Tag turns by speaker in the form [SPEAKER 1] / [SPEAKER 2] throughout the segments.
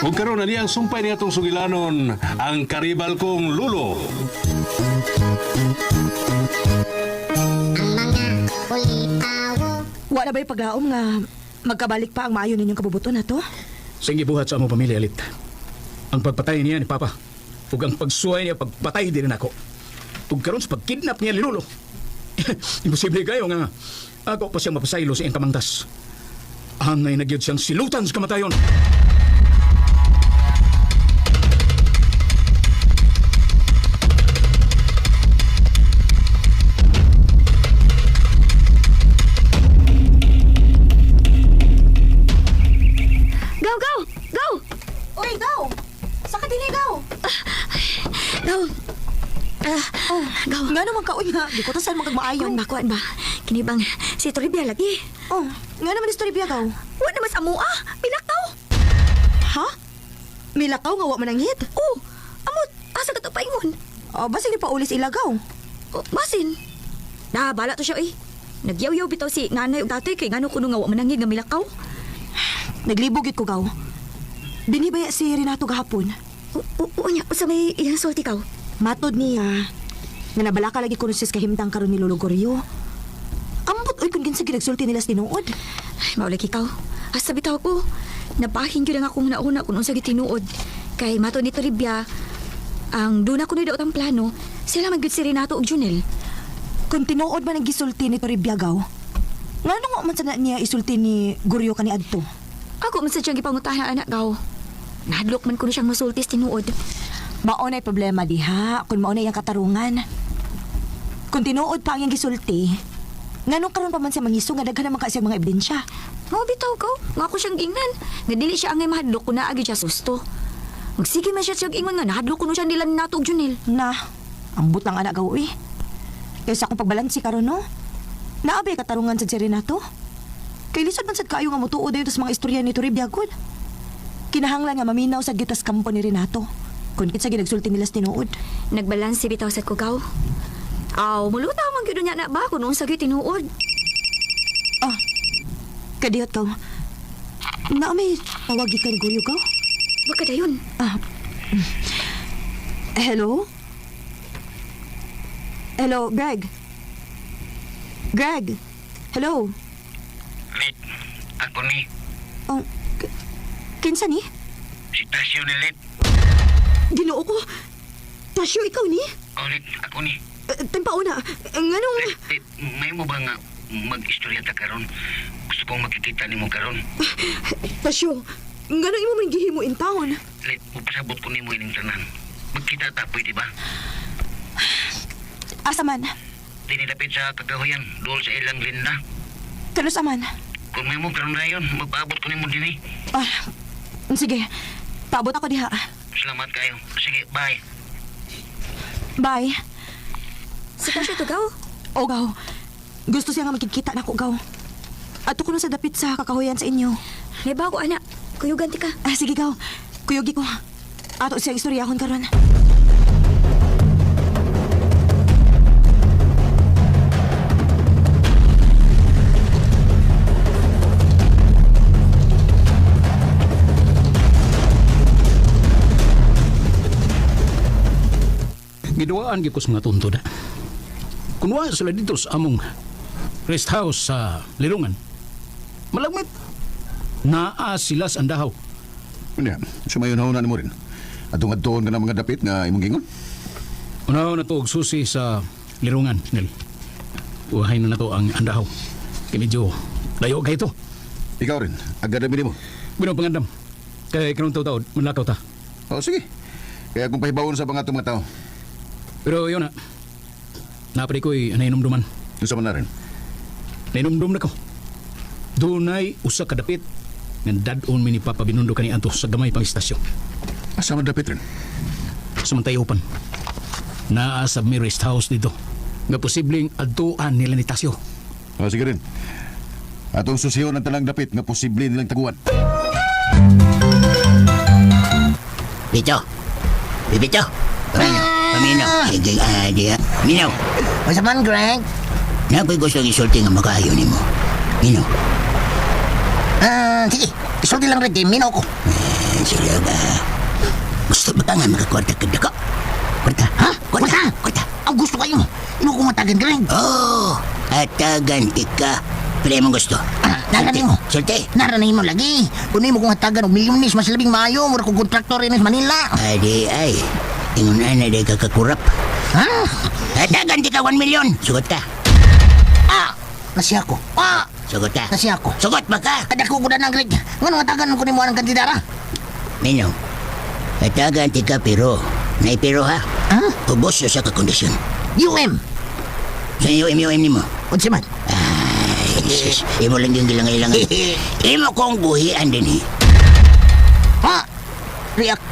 [SPEAKER 1] Ug karon ani ang sumpay ni atong sugilanon, ang karibal kong lulo.
[SPEAKER 2] Ang mga ulitawo.
[SPEAKER 3] Wala ba'y paglaom nga magkabalik pa ang maayo ninyong kabubuton na to?
[SPEAKER 4] Sa iyang gibuhat sa among pamilya, Alit. Ang pagpatay niya ni Papa ug ang pagsuway niya pagpatay din nako. Ug karon sa pagkidnap niya ni Lolo. Imposible kayo nga ako pa siyang mapasaylo sa iyang kamangtas. Angay na gyud siyang silutan sa kamatayon.
[SPEAKER 5] Go, go! Go!
[SPEAKER 3] Uy, gaw! Sa kadili, gaw!
[SPEAKER 5] Go! Ah, go.
[SPEAKER 3] Nga naman ka, uy nga. Di ko to saan magmaayo.
[SPEAKER 5] Kuan ba, kuan ba? Kini bang si Toribia lagi?
[SPEAKER 3] Oh, nga naman istorya gaw.
[SPEAKER 5] Wa naman sa mua. Pilakaw.
[SPEAKER 3] Ha? Milakaw nga wa man ang hit.
[SPEAKER 5] Oh, amot asa ka to paingon?
[SPEAKER 3] Oh, basig ni paulis ilagaw.
[SPEAKER 5] Oh, basin. Na bala to siya eh. Nagyaw-yaw bitaw si nanay ug tatay kay ngano kuno nga wa manangig nga milakaw.
[SPEAKER 3] Naglibog gyud ko gaw. Dinhi ba si Renato gahapon?
[SPEAKER 5] Oo nya, usa may iyang sulti kaw.
[SPEAKER 3] Matod niya nga nabalaka lagi kuno siya sa kahimtang karon ni Lolo Gorio. Ambot oy kun kinsa ginagsulti nila sa tinuod.
[SPEAKER 5] Ay, maulik ikaw. Asa bitaw ko. Nabahin gyud ang akong nauna kung unsa gitinuod. Kay mato ni Toribia, ang duna ko ni daot ang plano, sila man gyud si Renato ug Junel.
[SPEAKER 3] Kung tinuod man ang gisulti ni Toribia gaw, ngano nga man sana niya isulti ni Gorio kani adto?
[SPEAKER 5] Ako man sa siyang gipangutahan anak gaw. Nahadlok man kuno siyang masulti sa tinuod.
[SPEAKER 3] Mao na'y problema diha kung mao na iyang katarungan. Kung tinuod pa ang iyang gisulti, nganong karon pa man siya mangiso nga daghan naman ka siya mga ebidensya.
[SPEAKER 5] Mao bitaw ko, nga ako siyang gingnan. Nga dili siya angay mahadlok kun naa gyud siya susto. Magsige man siya siyang ingon nga nahadlok kuno siya nila ni Nato ug Junel.
[SPEAKER 3] Na, ambot lang anak gaw eh. Kaysa akong pagbalansi karon no. Naa ba'y katarungan sa si Renato? Kay lisod man sad kaayo nga motuo dayon sa mga istorya ni Toribia gud. Kinahanglan nga maminaw sa gitas kampo ni Renato. Kung kinsa ginagsulti nila sa tinuod.
[SPEAKER 5] Nagbalanse bitaw sa kugaw. Aw, muluta man gyud niya na ba kun unsa gyud tinuod.
[SPEAKER 3] Ah, kadiyot ka. Naa may tawag gikan Gorio gaw.
[SPEAKER 5] Baka dayon.
[SPEAKER 3] Ah. Hello? Hello, Greg. Greg. Hello.
[SPEAKER 6] Lit, ako ni.
[SPEAKER 3] Oh, kinsa ni?
[SPEAKER 6] Si Tasyo ni Lit.
[SPEAKER 3] Ginoo ko. Tasyo, ikaw ni?
[SPEAKER 6] Oh, Lit, ako ni.
[SPEAKER 3] Tempauna. Nganong...
[SPEAKER 6] Lit, Lit, may mo ba nga mag-istorya ta karon? Gusto kong makikita nimo karon.
[SPEAKER 3] Tasyo, nganong imo man gihimo in town?
[SPEAKER 6] Lit, upasabot ko nimo ining tanan. Magkita ta pwede ba?
[SPEAKER 3] Asa man?
[SPEAKER 6] Dinilapit sa kakahuyan, dool sa ilang linda.
[SPEAKER 3] Kanos aman?
[SPEAKER 6] Kung may mo karon rayon, magpaabot ko nimo dinhi.
[SPEAKER 3] Ah, sige. Paabot ako diha.
[SPEAKER 6] Salamat kayo. Sige, bye.
[SPEAKER 3] Bye.
[SPEAKER 5] Si Tasyo to gaw.
[SPEAKER 3] O, gaw. Gusto siya nga magkikita na ako, gaw. Ato ko na sa dapit sa kakahuyan sa inyo.
[SPEAKER 5] May bago anak. Kuyugan ti ka.
[SPEAKER 3] Ah, sige, gaw. Kuyugi ko. Ato siya istoryahon karon.
[SPEAKER 4] Giduaan gyud ko sa mga tuntod. Kun wa sila dito sa among rest house sa Lilungan. Malagmit. Naa sila sa andahaw.
[SPEAKER 7] Unya, sumayon na mo rin. Atong adtoon ka ng mga dapit nga imong gingon.
[SPEAKER 4] Una na to og susi sa Lirungan, Nel. Uhay na nato ang andahaw. Kay medyo layo kay ito.
[SPEAKER 7] Ikaw rin, agad na mo.
[SPEAKER 4] Bino pangandam. Kay kanong taw-taod, manlakaw ta.
[SPEAKER 7] O sige. Kaya kung pahibawon sa mga atong mga tao,
[SPEAKER 4] Pero yun na. Napari ko'y nainumduman.
[SPEAKER 7] unsa man na rin.
[SPEAKER 4] Nainumdum na ko. Dunay usa ka dapit nga dad-on mi ni Papa Binundo kani anto sa gamay pang istasyon.
[SPEAKER 7] Asa man dapit rin?
[SPEAKER 4] Sa Mantayopan. Naa sa may rest house dito. Nga posibleng adtuan nila ni Tasyo.
[SPEAKER 7] O sige rin. Atong susiyon ang tanang dapit nga posible nilang taguan.
[SPEAKER 6] Bito. Bibito. Pamino. Pamino. Sige, ah, di ah. Mino.
[SPEAKER 8] Unsa man, Greg?
[SPEAKER 6] Na ko'y gusto isulti nga makaayo nimo. Mino.
[SPEAKER 8] Ah, sige. Isulti lang, Greg. Kay Mino ko.
[SPEAKER 6] Sige ba? Gusto ba ka nga makakwarta kag dako? Kwarta?
[SPEAKER 8] Ha?
[SPEAKER 6] Kwarta? Kwarta?
[SPEAKER 8] Ang gusto kayo. Imo kong matagan ka rin.
[SPEAKER 6] Oh, atagan tika. Pila imong gusto?
[SPEAKER 8] Ah, nara nimo.
[SPEAKER 6] Sulti.
[SPEAKER 8] Nara na imo lagi. Kung imo kong hatagan og milyones, mas labing maayo. Mura kong kontraktor rin sa Manila.
[SPEAKER 6] Adi ay. Ingon na di ka kakurap.
[SPEAKER 8] Ha?
[SPEAKER 6] Atagan tika 1 million. Sugot ka.
[SPEAKER 8] Ah! Nasiya ko. Ah!
[SPEAKER 6] Sugot ka.
[SPEAKER 8] Nasiya ko.
[SPEAKER 6] Sugot ba ka?
[SPEAKER 8] Kadako ko na ng Greg. Ngano hatagan ko nimo ang kandidara?
[SPEAKER 6] Minong. Atagan tika pero. Naipiro ha?
[SPEAKER 8] Ha?
[SPEAKER 6] Ubos sa ka kondisyon.
[SPEAKER 8] UM.
[SPEAKER 6] Sa iyo UM nimo.
[SPEAKER 8] Unsa man?
[SPEAKER 6] Ay, sus. Imo lang yung gilangan-ilangan. Imo kong buhian din eh.
[SPEAKER 8] Ha? React.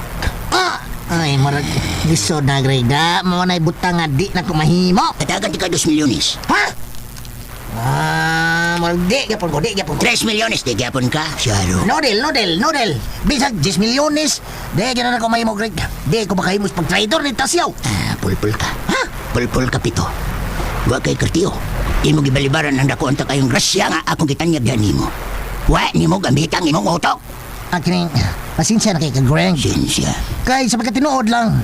[SPEAKER 8] Ah! Ay, marag lisod na Greg. Da, mo na butang nga di na ko mahimo.
[SPEAKER 6] Atagan tika 2 milyones.
[SPEAKER 8] Ha? Ah, marag di gyapon ko, di gyapon ko.
[SPEAKER 6] 3 milyones di gyapon ka. Siyaro.
[SPEAKER 8] No deal, no deal, no deal. Bisag 10 milyones, di gyud na ko mahimo Greg. Di ko makahimo sa pag-traidor ni Tasyaw.
[SPEAKER 6] Ah, pulpul ka.
[SPEAKER 8] Ha?
[SPEAKER 6] Pulpul ka pito. Wa kay kertiyo. Di mo gibalibaran ang dako unta kayong grasya nga akong gitanyag diha nimo. Wa nimo gamitan imong utok.
[SPEAKER 8] Ah, kining, pasensya na kay ka, Greg.
[SPEAKER 6] Sinsya.
[SPEAKER 8] Kay sa pagkatinuod lang.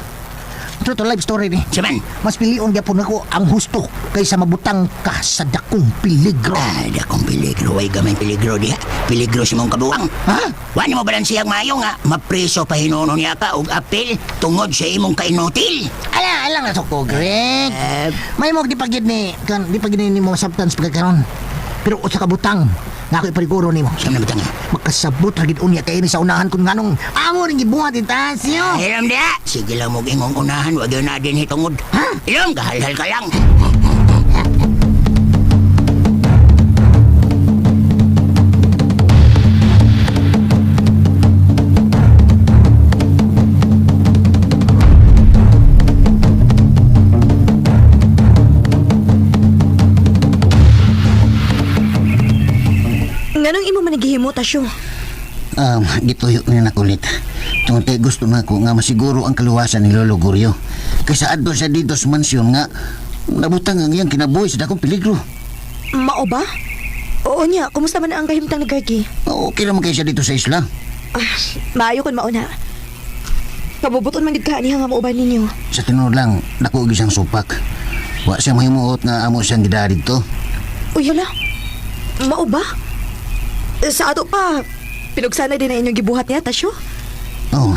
[SPEAKER 8] True to life story ni.
[SPEAKER 6] Saman.
[SPEAKER 8] Mas pilion gyapon ako ang husto kaysa mabutang ka sa dakong peligro.
[SPEAKER 6] Ah, dakong peligro. Way gamay peligro diha. Peligro sa mong kabuang.
[SPEAKER 8] Ha?
[SPEAKER 6] Wa nimo balansiyang maayo nga mapreso pa hinuno niya ka og apel tungod sa imong kainutil.
[SPEAKER 8] Ala, ala nga ko, Greg.
[SPEAKER 6] Eh,
[SPEAKER 8] May mo di pagid ni kan di pagid ni mo substance pagkakaron. Pero usa ka butang nga ako ipariguro nimo.
[SPEAKER 6] Saan na butang?
[SPEAKER 8] Makasabot ra gid unya kay ni sa unahan kun nganong amo ning gibuhat ni Tasyo.
[SPEAKER 6] Hilom diha. Sige lang mo ingong unahan, wag yun na din hitungod.
[SPEAKER 8] Ha?
[SPEAKER 6] Hilom, kahalhal ka lang.
[SPEAKER 3] Nganong imo man nagihimo, Tasyo?
[SPEAKER 7] Gituyo ni na kulit. Tungod kay gusto na ko nga masiguro ang kaluwasan ni Lolo Goryo. Kaysa adto siya dito sa mansyon nga nabutang ang iyang kinabuhi sa dakong peligro.
[SPEAKER 3] Mao ba? Oo niya, kumusta man ang kahimtang ni Greggy?
[SPEAKER 7] Okay naman kayo siya dito sa isla.
[SPEAKER 3] Ah, maayo kun mauna. Kabubuton man gid ka niya nga mauban ninyo.
[SPEAKER 7] Sa tinuod lang, dako gyud siyang supak. Wa siya mahimuot nga amo siyang gidara dito.
[SPEAKER 3] Uy, hala. Mao ba? Eh, sa ato pa, pinugsanay din na inyong gibuhat niya, Tasyo.
[SPEAKER 7] Oh.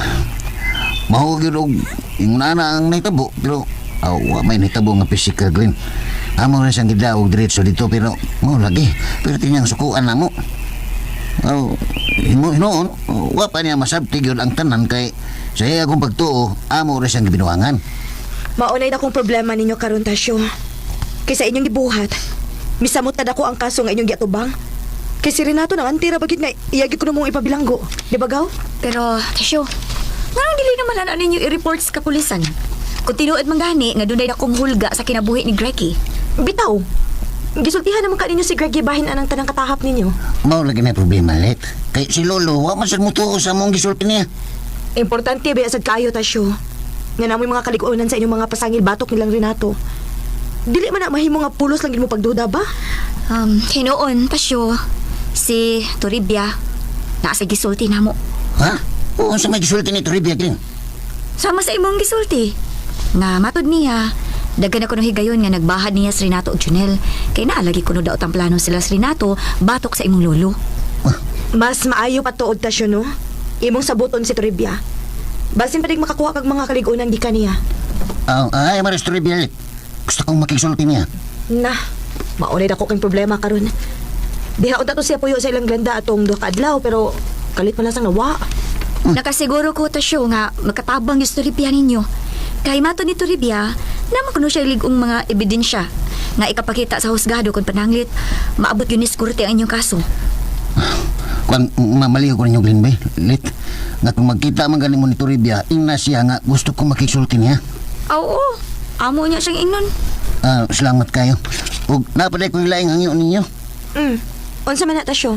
[SPEAKER 7] Mao gyud og ingon ana ang nahitabo pero aw, wa may nahitabo nga physical Glenn. Amo na siyang gidaog diretso dito pero mo lagi. Pero tinyang sukuan na mo. Aw, himo hinuon, wa pa niya masabti gyud ang tanan kay sa iya akong pagtuo, amo ra siyang gibinuangan.
[SPEAKER 3] Maunay na akong problema ninyo karon Tasyo. Kaysa inyong gibuhat, misamot na dako ang kaso nga inyong giatubang. Kay si Renato nang antira bagit nga iyagi ko na mong ipabilanggo. Di ba, Gaw?
[SPEAKER 5] Pero, Tasyo, nganong dili naman na ninyo i-report sa kapulisan? Kung tinuod man gani, nga dunay akong hulga sa kinabuhi ni Greggy.
[SPEAKER 3] Bitaw. Gisultihan naman ka ninyo si Greggy bahin anang tanang katahap ninyo.
[SPEAKER 7] Mao lagi na problema let. Kay si Lolo wa man sad motuo sa among gisulti niya.
[SPEAKER 3] Importante ba sad kaayo Tasyo. Nga namoy mga kaliguonan sa inyong mga pasangil batok nilang Renato. Dili man na mahimo nga pulos lang gid mo pagduda ba?
[SPEAKER 5] Hinuon, Tasyo, si Toribia, naa sa gisulti namo.
[SPEAKER 7] Ha? Oo, sa may gisulti ni Toribia Glenn.
[SPEAKER 5] Sama sa imong gisulti. Nga matod niya, daghan ako higayon nga nagbahad niya si Renato og Junel. Kay naalagi kuno daot ang plano sila si Renato batok sa imong lolo.
[SPEAKER 3] Mas maayo pa tuod Tasyo no. Imong sabuton si Toribia. Basin pa dig makakuha kag mga kaliguonan gikan niya.
[SPEAKER 7] Ah, ay, Maris Toribia let. Gusto kong makisulti niya.
[SPEAKER 3] Na, maunay dako kang problema karon. Diha unta to siya puyo sa ilang glanda atong duha ka adlaw pero kalit man lang sang nawa.
[SPEAKER 5] Nakasiguro ko Tasyo nga makatabang yung Toribia ninyo. Kay matod ni Toribia, naman kuno siya ligong mga ebidensya nga ikapakita sa husgado kung pananglit maabot yun ni korte ang inyong kaso.
[SPEAKER 7] Kwan, mamaliw ko ninyo, Glenn, bay. Lit. Nga kung magkita man gani mo ni Toribia, ingna siya nga gusto ko makisulti niya.
[SPEAKER 5] Oo, amo niya siyang ingnon.
[SPEAKER 7] Ah, salamat kayo. Ug napaday ko laing hangyo ninyo.
[SPEAKER 3] Unsa man na Tasyo?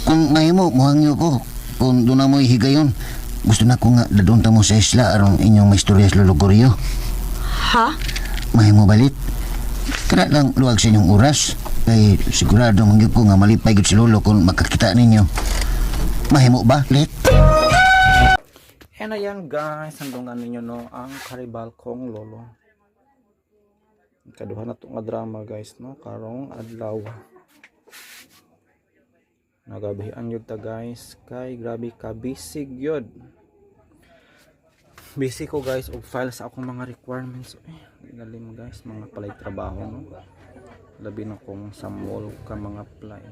[SPEAKER 7] Kung mahimo, mohangyo ko. Kung doon na mo'y higayon, gusto na ko nga dadunta mo sa isla aron inyong maistorya sa Lolo Goryo.
[SPEAKER 3] Ha?
[SPEAKER 7] Mahimo balit. Kana lang luwag sa inyong oras. Kay sigurado man gyud ko nga malipay gyud si Lolo kung makakita ninyo. Mahimo ba, Lit?
[SPEAKER 9] And ayan guys, sandungan ninyo no ang karibal kong lolo. Kaduha na to nga drama guys no, karong adlaw. Nagabihan yun ta guys, kay grabe ka busy gyud. Busy ko guys og file sa akong mga requirements. Eh, ilalim guys, mga palay trabaho no. Labi na kung sa mall ka mga apply.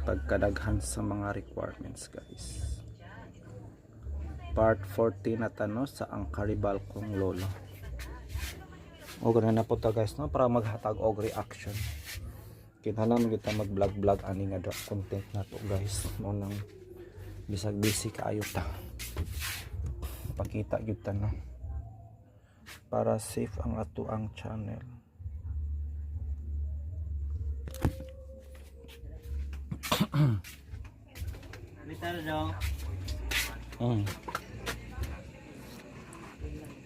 [SPEAKER 9] Pagkadaghan sa mga requirements guys. Part 40 na tano sa ang karibal kong lolo. O ganun na po ta guys no, para maghatag og reaction. Kinahanglan kita mag vlog vlog ani nga content na to guys. Mo nang bisag busy kaayo ta. Pakita gyud ta no. Para safe ang ato ang channel.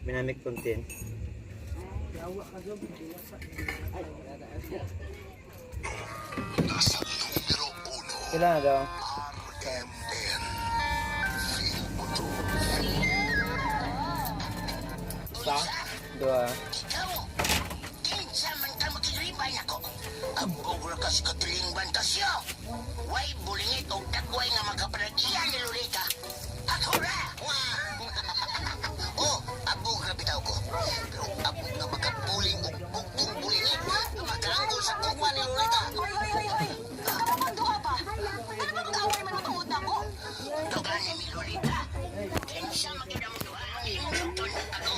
[SPEAKER 10] Binamik content. Ilan na daw? Isa, dua.
[SPEAKER 6] Ikaw, kinsa man ka makigribay nako. Abog ra ka sa katuling bantasyo. Way bulingit og dagway nga makapanagiya ni Lolita. Ako ra! Oh, abog ra bitaw ko. Pero abog nga makapuling og bugtong bulingit nga makaanggol sa gugma ni Lolita.
[SPEAKER 3] Hoy, hoy, hoy, hoy! Ano bang duha ba? Ano ba mag-away man matuod na ako?
[SPEAKER 6] Tugan ni Lolita. Kinsa man gyud ang duha ang imong sugton ako.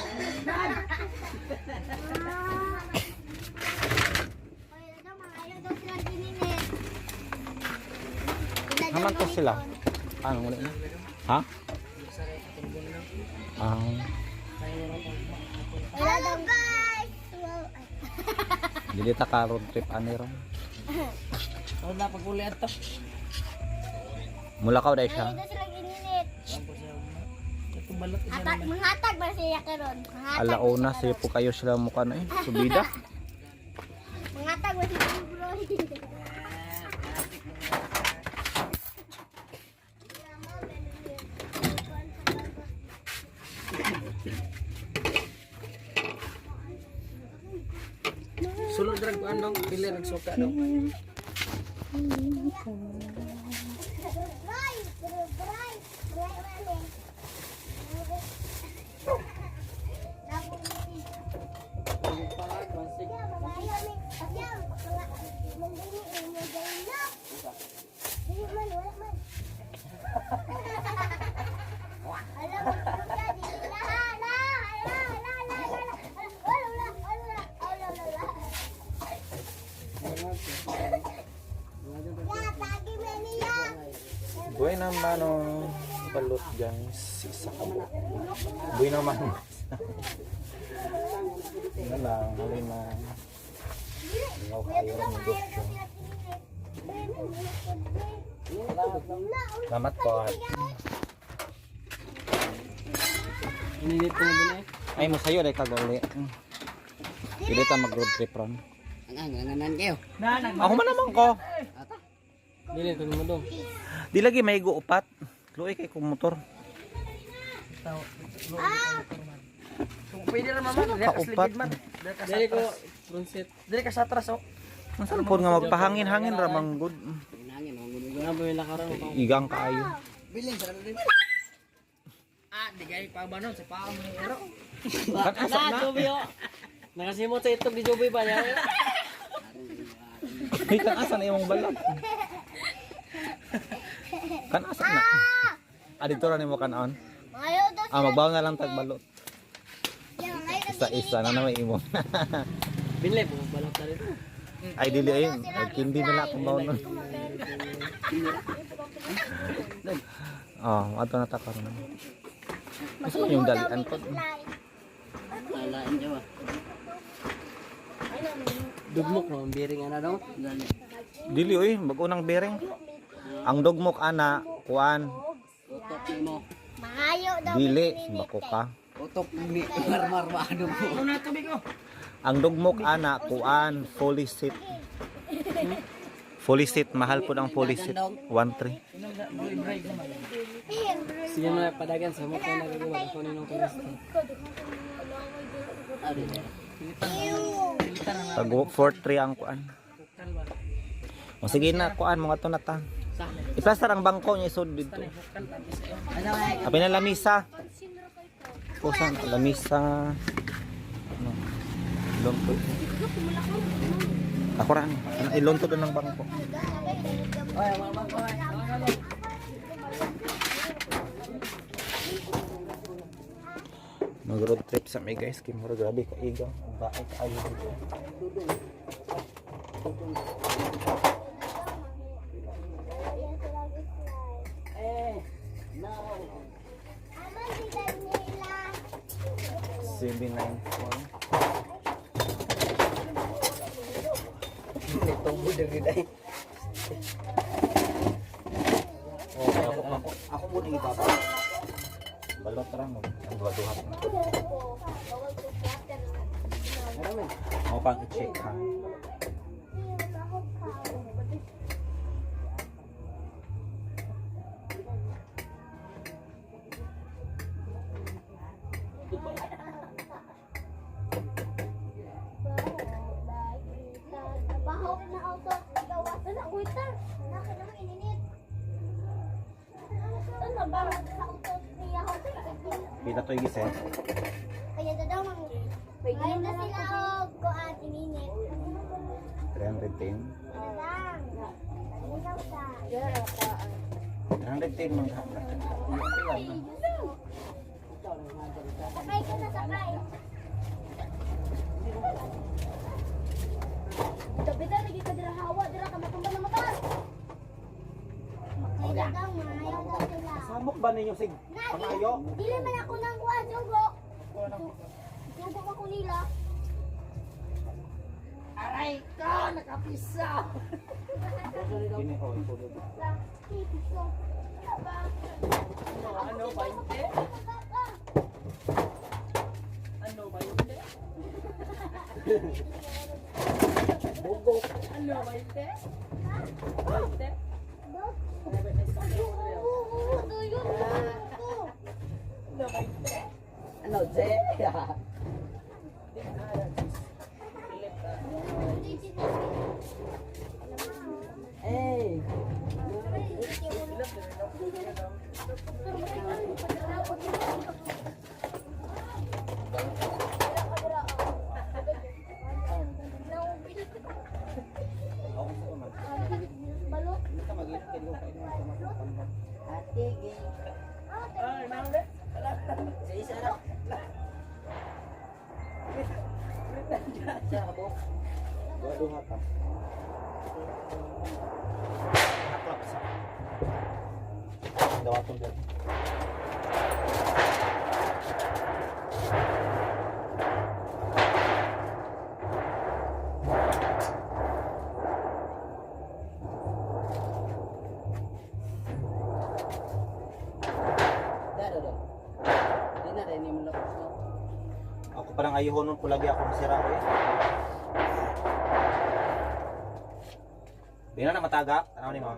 [SPEAKER 9] Haman to sila. Ano muna na? Ha? Ah,
[SPEAKER 2] Hello guys!
[SPEAKER 9] dili ta ka road trip ani ron.
[SPEAKER 8] Wala pag-uli ato.
[SPEAKER 9] Mula ka dai siya.
[SPEAKER 2] Ito sila gininit.
[SPEAKER 8] Ito balot isa
[SPEAKER 2] Hatag, manghatag ba siya karon? Manghatag.
[SPEAKER 9] Alauna siya po kayo sila mukha na eh. Subida.
[SPEAKER 2] Manghatag ba siya bro?
[SPEAKER 8] Sulod drag ano, pili nagsuka dong.
[SPEAKER 2] Bray, bro, bray, bray, bray.
[SPEAKER 9] Buena mano balot guys. Isa ka buo. Buena mano. Ano lang, hali na. Ingaw kayo ng negosyo. Salamat po.
[SPEAKER 8] Ininit na din eh.
[SPEAKER 9] Ay, mo sayo dahil kaguli. Dili ta mag road trip ron.
[SPEAKER 6] Ang kayo.
[SPEAKER 9] Ako man naman ko.
[SPEAKER 8] Dili to mo dong.
[SPEAKER 9] Di lagi may upat. Luoy kay kong motor.
[SPEAKER 8] Pwede ra mama, dili ka
[SPEAKER 9] Kaupat.
[SPEAKER 8] sligid man. Dili ko front seat. Dili ka sa atras oh.
[SPEAKER 9] Ang po nga magpahangin-hangin ra manggod.
[SPEAKER 8] Guna ba yung lakaran mo?
[SPEAKER 9] Igang kaayo.
[SPEAKER 8] Ah, di gay pa ba nun sa paa mo ni ero.
[SPEAKER 9] Kan asa na?
[SPEAKER 8] Joby oh. Nakasimot sa itlog ni Joby ba niya?
[SPEAKER 9] Hey, kan asa na imong balag? Kan asa na? Ah, dito ra nimo kanon. Ah, magbaw na lang tag balot. Isa-isa na naman imo.
[SPEAKER 8] Binlay po balot na dito.
[SPEAKER 9] Ay dili ay, kindi na lang akong baw nun. Oh, ato na ta karon. Asa man yung dalian ko?
[SPEAKER 8] Wala inyo ah. Dugmok no, ang biring ana dong.
[SPEAKER 9] Dili oy, bag-o nang bearing. Ang dugmok ana, kuan,
[SPEAKER 8] Utok nimo.
[SPEAKER 2] Mahayo daw.
[SPEAKER 9] dili, bako ka.
[SPEAKER 8] Utok ni marmar ba ano mo. Una tubig oh.
[SPEAKER 9] Ang dugmok ana, kuan, fully seat. Fully seat, mahal po ang fully seat. 1.3.
[SPEAKER 10] Sige mga padagan sa mukha na gagawa. Ako ninong kumusta.
[SPEAKER 9] Pag 4.3 ang kuan. O sige na, kuan mga to na ta. Iplastar ang bangko niya isod dito. Apin na lamisa. Kusan lamisa. Ano? Lonto. Ako ra ano. Ilonto doon ang bangko. Mag road trip sa may guys, kay mura grabe ka iga. Ang baay kaayo dito.
[SPEAKER 2] Ama si Daniela.
[SPEAKER 9] CB94. Oh, ako muna ibaba. Balot ra mo. Ang duha-duha. Ako pang i-check ha.
[SPEAKER 2] Bahok na auto. Gawasan na waiter. Naka naman ininit. Ano ba? Sa auto niya ako.
[SPEAKER 9] Pila to igis eh.
[SPEAKER 2] Kaya na daw mang Ngayon na sila og kuan ininit.
[SPEAKER 9] 310.
[SPEAKER 2] Ano lang. Ikaw sa.
[SPEAKER 9] 310 man ka.
[SPEAKER 2] Sakay ka na sakay. Tabi ta lagi ka dira hawa dira ka matumba na motor. Kaya daw maayo daw sila.
[SPEAKER 9] Samok ba ninyo sig?
[SPEAKER 2] Na, dili man ako nang kuan sugo. Sugo ako nila.
[SPEAKER 8] Aray ka, nakapisa.
[SPEAKER 9] Kini oh, sulod.
[SPEAKER 10] Ano, 20? Ano, 20?
[SPEAKER 8] Bugok.
[SPEAKER 10] Ano, 20? 20? Ano, 20?
[SPEAKER 8] Ano, Jay? Eh.
[SPEAKER 2] Balot.
[SPEAKER 8] Ate, Sa isa na. Sa ka
[SPEAKER 9] Duha-duha ka. Naklap sa. Dawa tong dyan.
[SPEAKER 10] Daro, daro. Di na rin yung lakos, no?
[SPEAKER 9] Ako parang ayuhon nun, kulagi ako masira ko eh. Di na na mataga. Ano ni mo?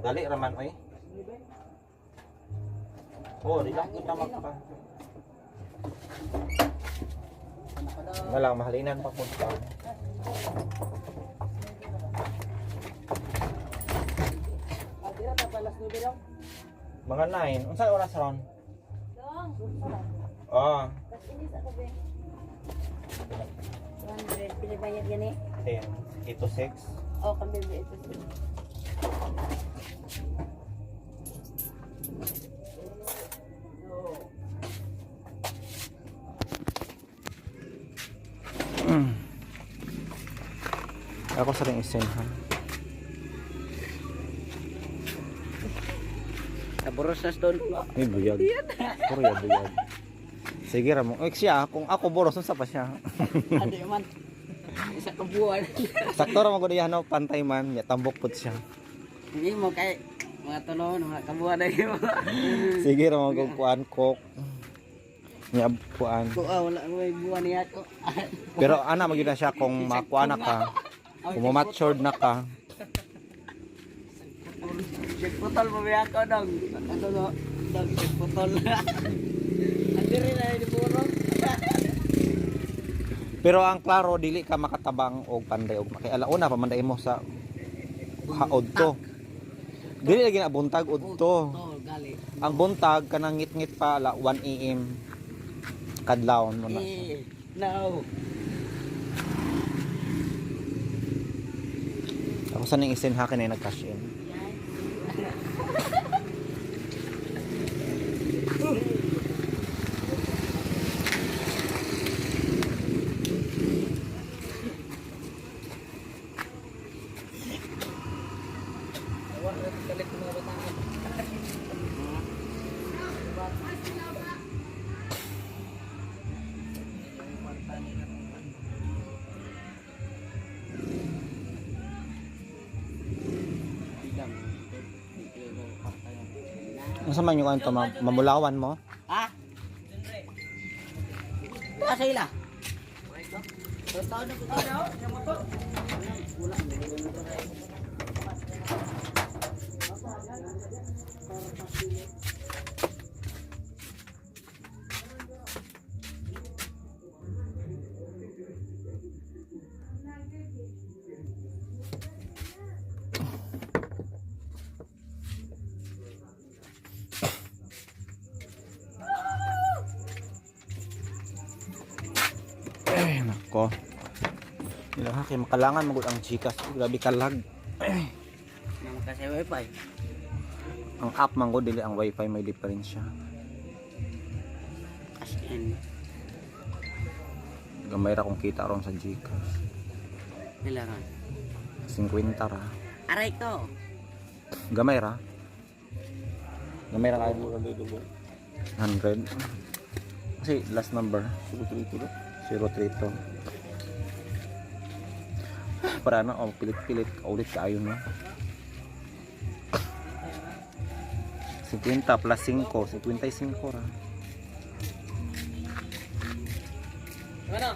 [SPEAKER 9] Dali raman oy. Oh, di lang kita magpa. Wala lang, mahalinan pa po ta.
[SPEAKER 10] Ah, di na pa alas 9 lang.
[SPEAKER 9] Mga 9. Unsa oras ron? Ah,
[SPEAKER 11] 100, pinibayad yan eh.
[SPEAKER 9] 10. 8 to 6.
[SPEAKER 11] O, kami ba ito sir?
[SPEAKER 9] Ako sa ring isen ha.
[SPEAKER 10] Kaburos na doon.
[SPEAKER 9] Ay, buyag. Puro ya buyag. Sige ra mo. Eh, siya, kung ako boros, unsa pa siya?
[SPEAKER 10] Adi man. Isa ka buwan.
[SPEAKER 9] Sakto ra man gud iya, no, pantay man, ya tambok pud siya.
[SPEAKER 10] Hindi mo kay mga tulon, mga kabuwan na yun.
[SPEAKER 9] Sige ra man gud kuan kok. Nya kuan.
[SPEAKER 10] Ko ah, wala may buwan niya ko.
[SPEAKER 9] Pero ana magyud na siya kung makuan na ka. Kung matured na ka.
[SPEAKER 10] Putol mo ba ako dong? Ano no? Dong, putol. Andiri na ni puro.
[SPEAKER 9] Pero ang klaro dili ka makatabang og panday og kay alauna pa man mo sa haod to. Dili lagi na buntag udto.
[SPEAKER 10] Tol, gali.
[SPEAKER 9] Ang buntag kanang ngit-ngit pa ala 1 AM. Kadlawon mo na.
[SPEAKER 10] Eh, no.
[SPEAKER 9] Ako sa ning isin hakin ay nag-cash in. Unsa man yung kanto mamulawan mo?
[SPEAKER 10] Ha? Asa ila?
[SPEAKER 9] Eh, nako. Ila ha kay makalangan magud ang GCash. Grabe kalag.
[SPEAKER 10] Naman kasi wifi.
[SPEAKER 9] Ang app man gud dili ang wifi may diferensya.
[SPEAKER 10] As in,
[SPEAKER 9] Gamay ra kong kita ron sa GCash.
[SPEAKER 10] kailangan.
[SPEAKER 9] 50 ra.
[SPEAKER 10] Aray ko.
[SPEAKER 9] Gamay ra. Gamay ra kayo. 100. Kasi last number 032. 032. Para na oh, pilit-pilit ulit kaayo no. 50 plus 5, 55 ra.
[SPEAKER 10] Ano?